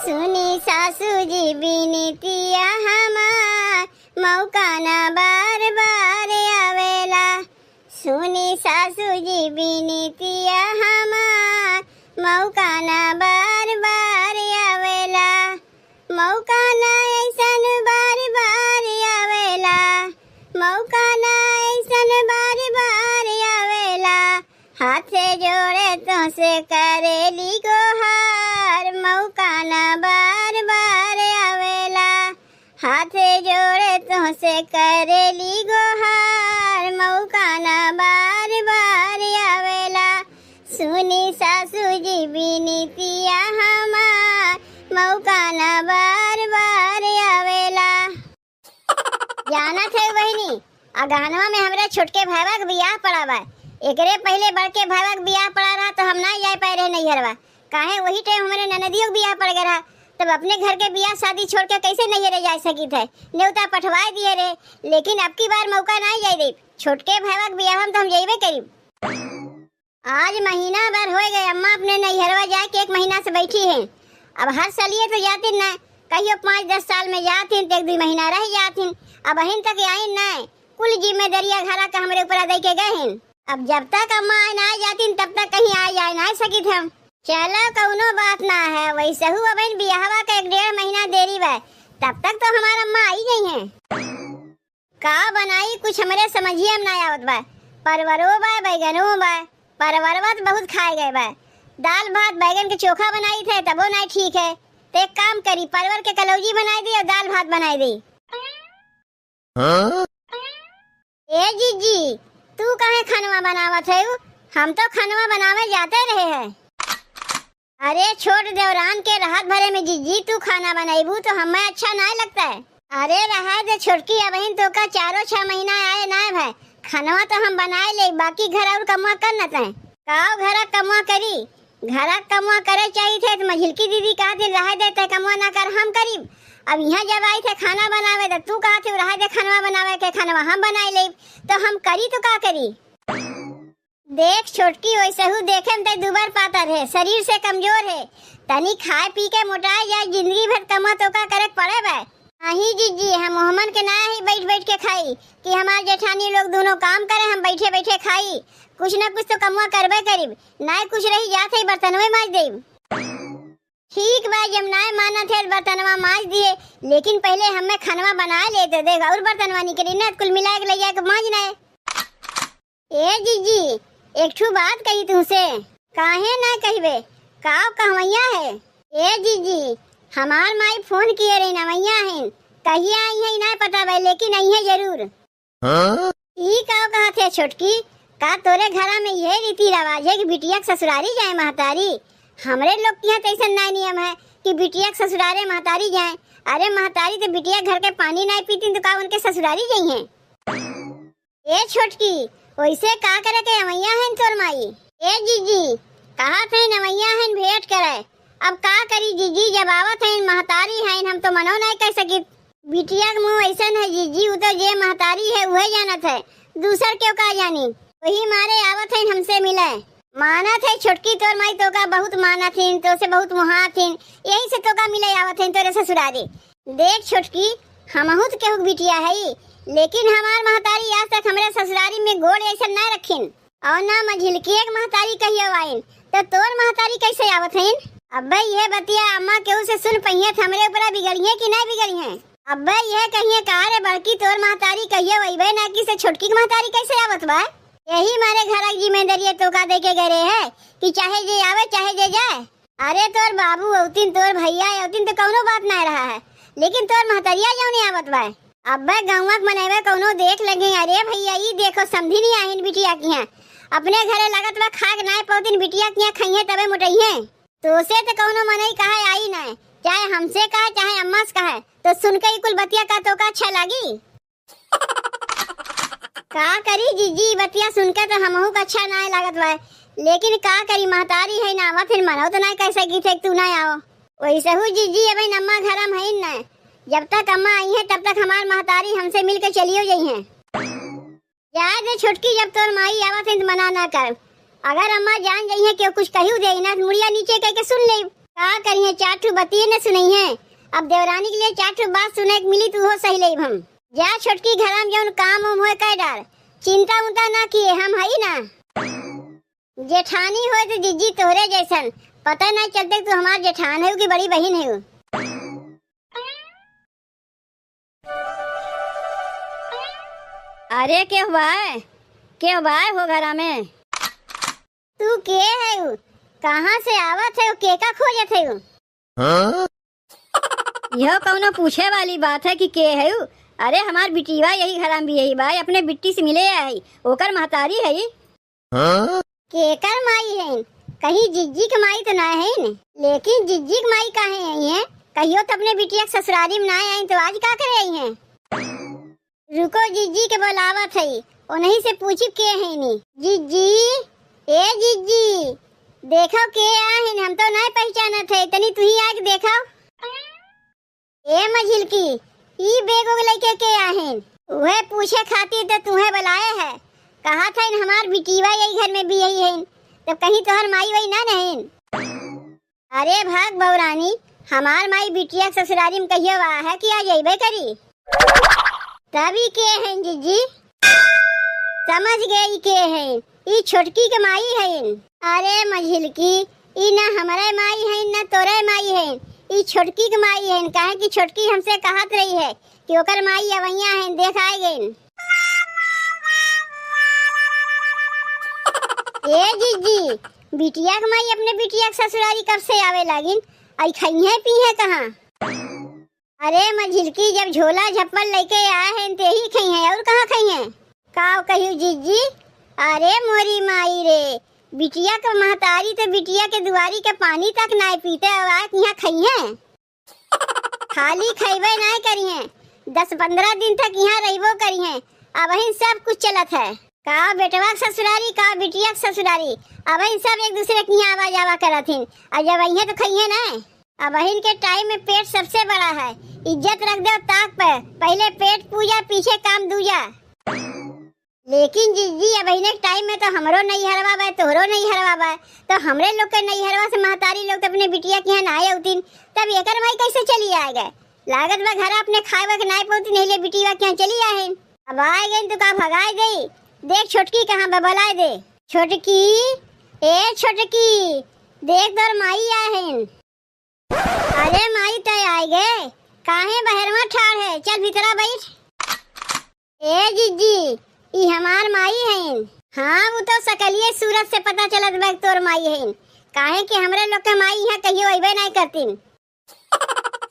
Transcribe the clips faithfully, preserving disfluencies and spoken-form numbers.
सुनी सासू जी बिनतिया हमार, मौका ना बार बार आवेला। सुनी सासू जी बिनतिया हमार, मौका ना बार बार आवेला। मौका ना ऐसन बार बार आवेला, मौका ना ऐसन बार बार आवेला। हाथ जोड़े तोहसे करेली गोहार, मौका ना बार बार आवेला। हाथ जोड़े तोहसे करेली गोहार, मौका ना बार बार आवेला। सुनी सासू जी बिनतिया हमार, मौका ना बार बार आवेला। जानत है बहिनी, अगहनवा में हमरे छोटके भाईवा के बियाह पड़ा बा। एकरे पहिले बड़के भाईवा के बियाह पड़ा रहा तो हम ना जाए पाए रहे नैहरवा। काहे वही टाइम हमरे ननदियो के बियाह पड़ गए रहा, तब अपने घर के बियाह शादी छोड़ के कैसे नैहरे जा सकित है? नेवता पठवाए दिए रहे, लेकिन अब की बार मौका ना जाए दे। छोटके भाईवा के बियाह में तो हम जइबे करीब। आज महीना भर होइ गए, अम्मा अपने नैहरवा जाए के एक महीना से बैठी हैं। अब हर सलिए तो जातिन ना, कहियो पाँच दस साल में जातिन, तो एक दुइ महीना रह जातिन। अब अबहिन तक आइन ना, कुल जिम्मेदारिया घरा का हमरे ऊपर दे के गए हैं। अब जब तक अम्मा आए ना जातिन, तब तक कहीं आए जाए ना सकित हम। चलो, कौनो बात ना है, वैसहू अबहिन बियाहवा का एक डेढ़ महीना देरी बा, तब तक तो हमार अम्मा आई गई हैं। का बनाई, कुछ हमरे समझिया में ना आवत बा। परवरो बा, बैगनो बा, परवरवा तो बहुत खाए गए बा। दाल भात बैगन के चोखा बनाई थे, तबो ना ठीक है। तो एक काम करी, परवर के कलौजी बनाई दी और दाल भात बनाई दी। हाँ? ए जीजी, तू काहे खनवा बनावत है? हम तो खनवा बनावे जाते रहे हैं। अरे छोट देवरान के रहत भरे में जीजी तू खाना बनइबू तो हमें अच्छा नाय लगता है। अरे रहा दे छोटकी, अबहिन तोका चारो छह महीना आए नाय भाई, खनवा तो हम बनाए ले, बाकी घर और कमवा कर न तय। काव घर कमवा करी, घर कमवा करे चाहिए थे तो मझिलकी दीदी कहा दिन रहा दे तय कमवा ना कर हम करीब। अब यहाँ जब आई थे खाना बनावे तो तू कहा थे रहा दे खनवा बनावे के खनवा हम बनाए ले, तो हम करी तो का करी? देख छोटकी, वैसहू देखे में तै दुबर पातर है, शरीर से कमजोर है। तनी खाए पी के मोटाए जाए, जिंदगी भर कमा तो का करे के पड़े बे। नहीं जीजी, हम ओहमन के ना ही बैठ बैठ के खाई कि हमार जेठानी लोग दोनों काम करे, हम बैठे बैठे खाई। कुछ ना कुछ तो कमवा करबे करीब, ना कुछ रही जात है बर्तनवे माज देब। ठीक बा, जब नाय मानत है बर्तनवा माज दिए, लेकिन पहले हमें खनवा बनाए ले तो देख, और बर्तनवा निकली ना, कुल मिला के ले जाके माज ना। ए जीजी, एक ठू बात कही तुमसे। काहे ना कहबे, का कहवैया है? ए जीजी, हमार माई फोन किए रही, नवैया है, कहिया आई है ना पता बा, लेकिन आई है जरूर। हाँ? ई का कहत है छोटकी? का तोरे घरा में यह रीति रिवाज है कि बिटिया के ससुरारी जाए महतारी? हमरे लोग के यहाँ तो ऐसा ना नियम है कि बिटिया के ससुरारे महतारी जाए। अरे महतारी तो बिटिया घर के पानी ना पीती तो का उनके ससुरारी जाई हैं? ए छोटकी, वैसे का करे के अवैया हैं तोर माई? ए जीजी, कहा थे नवैया हैं भेंट करे। अब का करी जीजी, जब आवत हैं महतारी हैं, हम तो मनो नहीं कह सकित। बिटिया के मुँह ऐसन है जीजी, उ तो जे महतारी है उहे जानत है, दूसर केव का जानी। वही मारे आवत हैं हमसे मिले। मानत है छोटकी तोर माई तोका बहुत मानत हिन, तो से बहुत मोहात हिन, यही से तोका मिले आवत हैं तोरे ससुरारी। देख छोटकी, हमहू तो केहू के बिटिया है, लेकिन हमार महतारी आज तक हमरे ससुरारी में गोड़ ऐसन ना रखिन। और ना मझिलकिए के महतारी कहियो आइन, तो तोर महतारी कैसे आवत हइन? अब्बे ये बतिया अम्मा केहू से सुन पइहें तो हमरे ऊपर बिगड़िहें कि नहीं बिगड़िहें? अब्बे ये कहिए का रे बड़की तोर महतारी कहियो अइबे ना की से छोटकी के महतारी कैसे आवत बा? यही मारे घर की जिम्मेदारी तोका दे के गए रहे है कि चाहे जे आवे चाहे जे जाए। अरे तोर बाबू अउतिन, तोर भैया अउतिन तो कौनो बात ना रहा है, लेकिन तोर महतरिया जौन आवत बा। अब्बे गौवा के मनैवे कौनो देख लगे, अरे भैया ई देखो समधी नहीं आहिन बिटिया की हैं, अपने घरे लगत बा खाक नाय पौतिन बिटिया की हैं, खइहें तबे मोटइहें। तो से तो कौनो मनई कहे आई ना, चाहे हमसे कहे चाहे अम्मा से कहे, तो सुन के ई कुल बतिया का तोका अच्छा लागी? का करी जीजी, बतिया सुन के तो हमहू का अच्छा नाय लागत बा, लेकिन का करी, महतारी है ना, फिर मनो तो नाय कह सकी थे कि तू ना आओ। वैसहू जीजी, अबे अम्मा घर में है ना, जब तक अम्मा आई है तब तक हमार महतारी हमसे मिल के चलियो जाई हैं। जाए दे छोटकी, जब तोर माई आवत है तो मना ना कर, अगर अम्मा जान जाई है कि कुछ कहू दे ना तो मुड़िया नीचे कह के सुन ले। का करिए, चार ठो बतिये न सुनइहें। अब देवरानी के लिए चार ठो बात सुने के मिली, तू हो सही लेब हम। जा छोटकी, घरा में जौन काम उम होए कह डार, चिंता उंता ना किए, हम हई ना। जेठानी होए तो जिज्जी तोहरे जैसन, पता नहीं चलते तू हमार जेठान है कि बड़ी बहिन है। अरे के हुआ है, के हुआ है हो घरा में? तू के है? कहाँ से आवत है? के का खोजत है? हाँ? यह कौनो पूछे वाली बात है कि के है? अरे हमार बिटिया यही घरा में भी यही बा, अपने बिट्टी से मिले आई, ओकर महतारी है। हाँ? केकर माई हइन? कहीं जिज्जी के माई तो ना हइन? लेकिन जिज्जी के माई काहे आई हैं? कहियो तो अपने बिटिया के ससुरारी में ना आई तो आज का करे आई हैं? रुको, जिज्जी के बोलावत हई, उन्हीं से पूछी के हइनी। जिज्जी, ए जिज्जी, देखो के आहिन, हम तो नहीं पहचानत है, तनी तुही आके देखो। ए मझिलकी, ई बैग उग लइके के आहिन? उहे पूछे खातिर तो तुहे बुलाए है। कहत हइन हमार बिटिया यही घर में भी यही हइन, तब कहीं तोहर माई वही ना नहीं। अरे भाग बौरानी, हमार माई बिटिया के ससुरारी में कहियो आ है कि आ जइबे करी। तब ई के हइन जिज्जी? समझ गए ई के हइन, ई छोटकी के माई हइन। अरे मझिलकी, ई ना हमरे माई हइन, ना तोरे माई हइन, ई छोटकी के माई हइन। काहे कि छोटकी हमसे कहत रही है कि ओकर माई अवैया हइन, देख आए गइन। ए जिज्जी, बिटिया के माई अपने बिटिया के ससुरारी कब से आवे लागिन? आई खइहें पीहें कहाँ? अरे मझिलकी, जब झोला झप्पल लेके आए हैं, ते ही खइहें, और कहाँ खइहें? का कहियो जिज्जी? अरे मोरी माई रे, बिटिया के महतारी तो बिटिया के दुआरी के पानी तक नाय पीते, अब आए यहाँ खइहें? खाली खइबे नाय करिहें, दस पन्द्रह दिन तक यहाँ रहिबो करिहें। अबहिन सब कुछ चलत है। का बेटवा के ससुरारी, का बिटिया के ससुरारी, अबहिन सब एक दूसरे के यहाँ आवा जावा करत हिन। और जब अइहें तो खइहें ना। अबहिन के टाइम में पेट सबसे बड़ा है, इज्जत रख दो ताक पे, पहले पेट पूजा, पीछे काम दूजा। लेकिन जिज्जी, अबहिने के टाइम में तो हमरो नैहरवा बा, तोहरो नैहरवा बा, तो हमरे लोग के नैहरवा से महतारी लोग तो अपने बिटिया के यहाँ ना आए होतीन, तब एकर माई कैसे चली आए गए? लागत बा घर अपने खाए के नाय पौती, नहीं ले बिटिया के यहाँ चली आए हैं। अब आए गए तो का भगाए दे? देख छोटकी कहाँ बा, बुलाए दे। छोटकी, ए छोटकी, देख तोर माई आए हैं। अरे माई, तय आए गए, काहे बहरवा ठाड़ है? चल भीतरा बैठ। ए जिज्जी, ई हमार माई हईन। हाँ, वो तो सकलिए सूरत से पता चलत बा कि तोर माई हईन, काहे कि हमरे लोग के माई यहाँ कहियो अइबे नाय करतीन।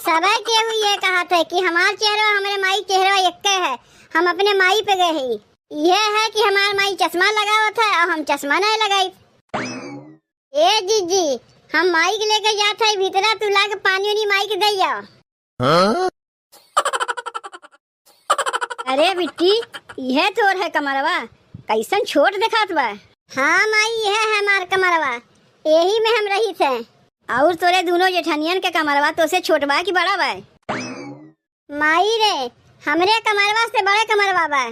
सबे केहू ये कहत है कि हमार चेहरवा हमरे माई चेहरवा एक्के है, हम अपने माई पे गए हई। यह है कि हमार माई चश्मा लगावत है और हम चश्मा नाय लगाई। ए जिज्जी, हम माई के लेके जात है भीतरा, तू लाके पानी उनी माई के दे जाओ। हाँ? अरे बिट्टी, यह तोर है कमरवा, कैसन छोट देखात बा। हाँ माई, यह है हमार कमरवा, यही में हम रहित है। और तोरे दोनों जेठनियन के कमरवा तोसे छोट बा कि बड़ा बा? माई रे, हमरे कमरवा से बड़े कमरवा बा।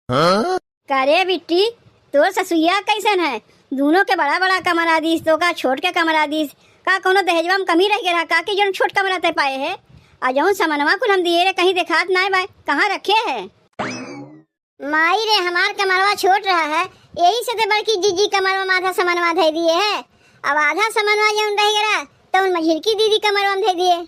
हाँ? का रे बिट्टी, तोर ससुइया कैसन है? दोनों के बड़ा बड़ा कमरा दीस, तो का छोट के कमरा दीस? का कोनो दहेजवा में कमी रह गया रहा का कि जौन छोट कमरा ते पाए है? आ जौन समनवा कुल हम दिए रे, कहीं देखात नाय बा, कहाँ रखे है? माई रे, हमार कमरवा छोट रहा है, यही से तो बड़की जिज्जी कमरवा में आधा समनवा धै दिए है। अब आधा समनवा जौन रह गया रहा, तो उन मझिलकी दीदी कमरवा में धै दिए।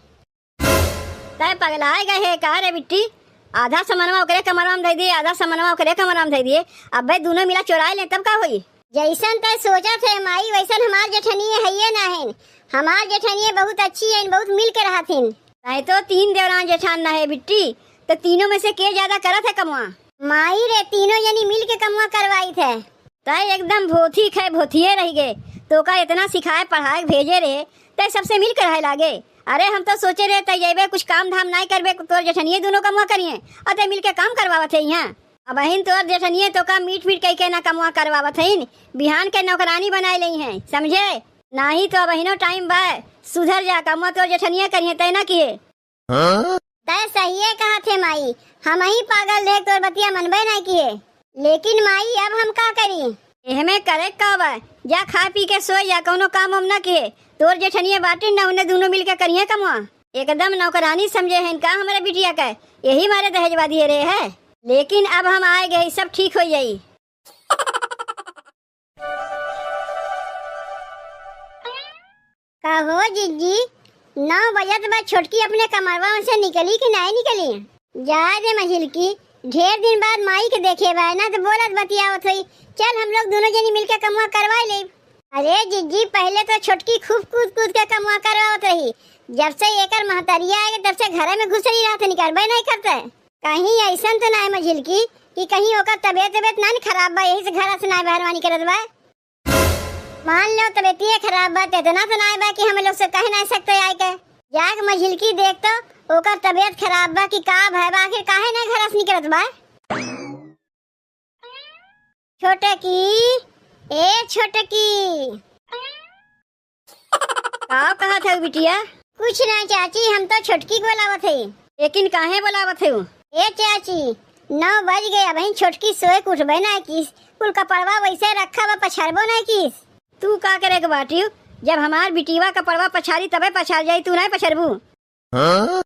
तै पगलाए गए है का रे बिट्टी? आधा समनवा ओकरे कमरवा में धै दिए, आधा समनवा ओकरे कमरवा में धै दिए। अबे दोनों मिला चोराए ले तब का होई? जैसन तै सोचत है माई, वैसन हमार जेठनिए हइये ना हईन। हमार जेठनिए बहुत अच्छी हईन, बहुत मिल के रहत हिन। नहीं तो तीन देवरान जेठान ना है बिट्टी, तो तीनों में से के ज्यादा करत है कमवा? माई रे, तीनों जनी मिल के कमवा करवाइत है। तै एकदम भोथी खे भोथिए रह गए। तोका इतना सिखाए पढ़ाए के भेजे रहे, तै सबसे मिल के रहे लागे। अरे हम तो सोचे रहे तै जैबे कुछ काम धाम नाय करबे, तोर जेठनिए दोनों कमवा करिए और तै मिल के काम करवावत है यहाँ। अबहिन तोर जेठनिए तोका मीठ मीठ कह के ना कमवा करवावत हईन, बिहान के नौकरानी बनाए लेइहें, समझे? नाही तो अबहिनो टाइम बा, सुधर जा, कमवा तोर जेठनिए करिए, तै ना किए। हाँ? तै सहिए कहत है माई, हमही पागल रहे, तोर बतिया मनबे नाय किए। लेकिन माई, अब हम का करी? एहमे करे का बा? जा खा पी के सोय जा, कउनो काम वाम न किहे। तोर जेठनिया बाटिन न, उन्हें दुनो मिलके करिहे कमवा। एकदम नौकरानी समझे हैं का हमरे बिटिया के, यही मारे दहेजवा दिहे रहे है। लेकिन अब हम आए गए, सब ठीक होइ जाई। का हो जिज्जी, नौ बजत बा, छोटकी अपने कमरवा में से निकली कि नाहीं निकली? जा दे मझिलकी, ढेर दिन बाद माई के देखे बा ना, तो बोलत बतियावत होई। चल हम लोग दुनो जनी मिलके कमवा करवाइ लेब। अरे जिज्जी, पहिले तो छोटकी खूब कूद कूद के कमवा करवावत रही, जब से एकर महतरिया आए तब से घरे में घुसरी रहत, निकरबे नाहीं करते। कहीं अइसन तो नाहीं मझिलकी कि कहीं ओकर तबियत तबियत ना न खराब बा, यही से घर से नाहीं बहरवा निकरत बा। मान लो तबियतिये खराब बा, त एतना तो नाय बा कि हम लोग से कह नाय सकते आए के। जाके मझिलकी देख तो, ओकर तबियत खराब बा कि का भय बा, आखिर काहे नाय घर से निकलत बा? छोटकी, ए छोटकी। का कहत है बिटिया? कुछ ना चाची, हम तो छोटकी के बोलावत है। लेकिन काहे बोलावत है? ए चाची, नौ बज गए, अबहिन छोटकी सोए के उठबे ना किस, कुल कपड़वा वैसे रखा बा, पछारबो ना किस। तू का करे के बाटियो? जब हमार बिटिया कपड़वा पछारी तबे पछार जाई, तू ना पछारबू। हाँ?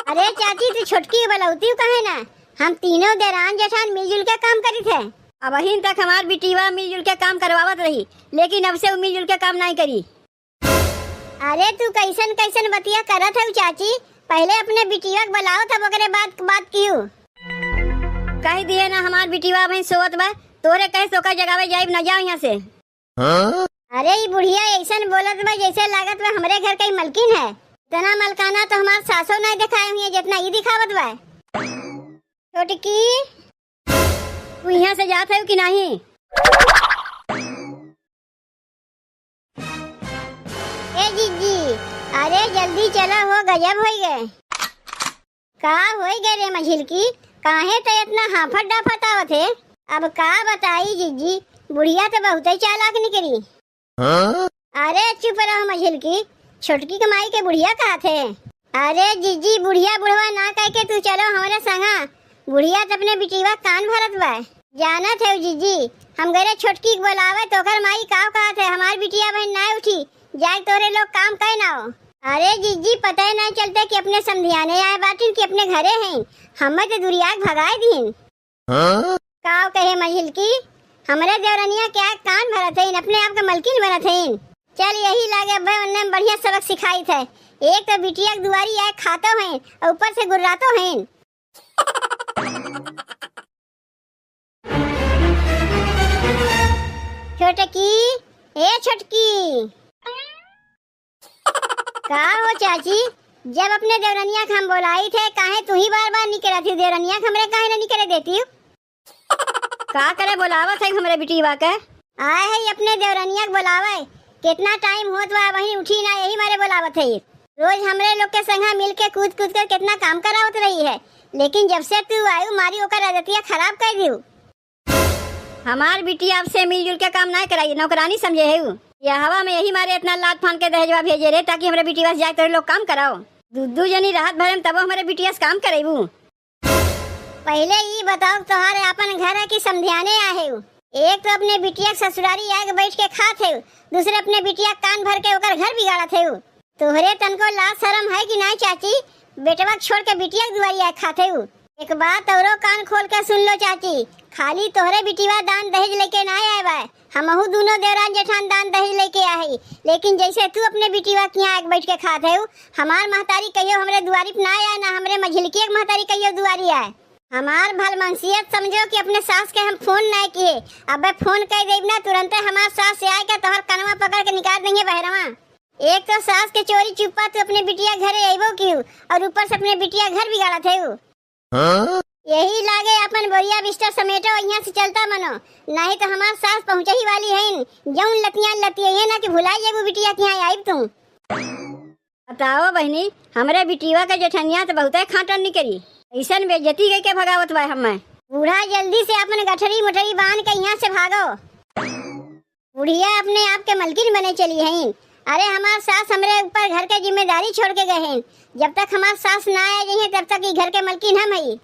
अरे चाची, तू छोटकी के बोलावती काहे ना? हम तीनों देरान जेठान मिलजुल के काम करी थे। अबहिन तक हमार बिटिया मिलजुल के काम करवावत रही, लेकिन अब से वो मिलजुल के काम नहीं करी। अरे तू कैसन कैसन बतिया करत हऊ चाची, पहिले अपने बिटिया के बुलाओ तब ओकरे बाद बात कियो। कह दिए ना हमार बिटिया अबहिन सोवत बा, तोरे कहे से ओकर जगावे जाइब ना, जाओ यहाँ से। हाँ? अरे ई बुढ़िया ऐसन बोलत बा जैसे लागत बा हमरे घर के ही मलकिन है। इतना मलकाना तो हमार सासो नहीं दिखाए हुए जितना ई दिखावत बा। छोटकी, तू यहाँ से जात है कि नहीं? ए जिज्जी, अरे जल्दी चला हो, गजब होई गए। का होई गए रे मझिलकी, काहे त इतना हाफत डाफत आवत है? अब का बताई जिज्जी, बुढ़िया तो बहुते चालाक निकली। हाँ? अरे चुप रहो मझिलकी, छोटकी के माई के बुढ़िया कहत है। अरे जिज्जी, बुढ़िया बुढ़वा ना कह के तू चलो हमरे संगा। बुढ़िया त अपने बिटिया कान भरत बा। जानत है जिज्जी, हम गरे छोटकी के बोलावे तो ओकर माई का कहत है, हमार बिटिया अबहिन ना उठी, जाए तोरे लोग काम कहे ना हो। अरे जिज्जी, पता ही ना चलते कि अपने समधियाने आए बाटिन कि अपने घरे हैं, हमें तो दुरिया के भगाए दीन। हाँ? काव कहे मझिलकी, हमरे देवरनिया के आग कान भरत हईन, अपने आप के मलकिन बनत हईन। चल यही लागे अब्बे उन्ने में बढ़िया सबक सिखाई थे। एक तो बिटिया के दुआरी आए खातो हैं और ऊपर से गुर्रातो हैं। छोटकी, ए छोटकी। का हो चाची, जब अपने देवरनिया के हम बोलाई थे, काहे तू ही बार बार निकलत ही? देवरनिया के हमरे काहे ना निकले देती हो? का करे बोलावत है हमरे बिटिया के? आए है अपने देवरनिया के बोलावे, कितना टाइम होत बा, वहीं उठी ना, यही मारे बोलावत है। रोज हमरे लोग के संगा मिल के कूद कूद कर कितना काम करावत रही है, लेकिन जब से तू आयु मारी ओकर आदतिया खराब कर दियो। हमार बिटिया अब से मिलजुल के काम नाय कराई, नौकरानी समझे है उ। या हवा में यही मारे इतना लात फान के दहेजवा भेजे रहे, ताकि हमरे बिटिया से जाके तोरे लोग काम कराओ। दू दू जनी रात भरे में तबो हमरे बिटिया से काम करेबू। पहिले ई बताओ, तोहार आपन घर है कि समधियाने आहे उ? एक तो अपने बिटिया के ससुरारी आके बैठ के खात है, दूसरे अपने बिटिया कान भर के ओकर घर बिगाड़त है उ। तोहरे तनको लाज शरम है कि नाय चाची? बेटवा के छोड़ के बिटिया के दुआरी आए खात है उ। एक बात औरो कान खोल के सुन लो चाची, खाली तोहरे बिटिया दान दहेज लेके नाय आए बा, हमहू दोनों देवरान जेठान दान दहेज लेके आए हई। लेकिन जैसे तू अपने बिटिया के यहाँ आके बैठ के खात है उ, हमार महतारी कहियो हमरे दुआरी पे ना आए, ना हमरे मझिलकी के महतारी कहियो दुआरी आए। हमार भलमनसियत समझो कि अपने सास के हम फोन नाय किए, अबे फोन कर देब ना, तुरंते हमार सास से आए के तोहर कनवा पकड़ के निकाल देंगे बहरवा। एक तो सास के चोरी चुप्पा तू अपने बिटिया घरे अइबो किहू और ऊपर से अपने बिटिया घर बिगाड़त है उ। हाँ? यही लागे अपन बोरिया बिस्तर समेटो, यहाँ से चलता मनो, नहीं तो हमार सास पहुँचे ही वाली है, जौन लतियान लतिये ना कि भुलाई जेबू बिटिया के यहाँ आइब तू। बताओ बहिनी, हमरे बिटिया के जेठनिया तो बहुते खाटन निकरी, ऐसन बेइज्जती कइके भगावत बा हमें। बूढ़ा जल्दी से अपन गठरी मोटरी बांध के यहाँ से भागो। बुढ़िया अपने आप के मलकिन बने चली हईन। अरे हमार सास हमरे ऊपर घर के जिम्मेदारी छोड़ के गए हैं। जब तक हमार सास ना आ जाइए तब तक ई घर के मलकिन हम हई।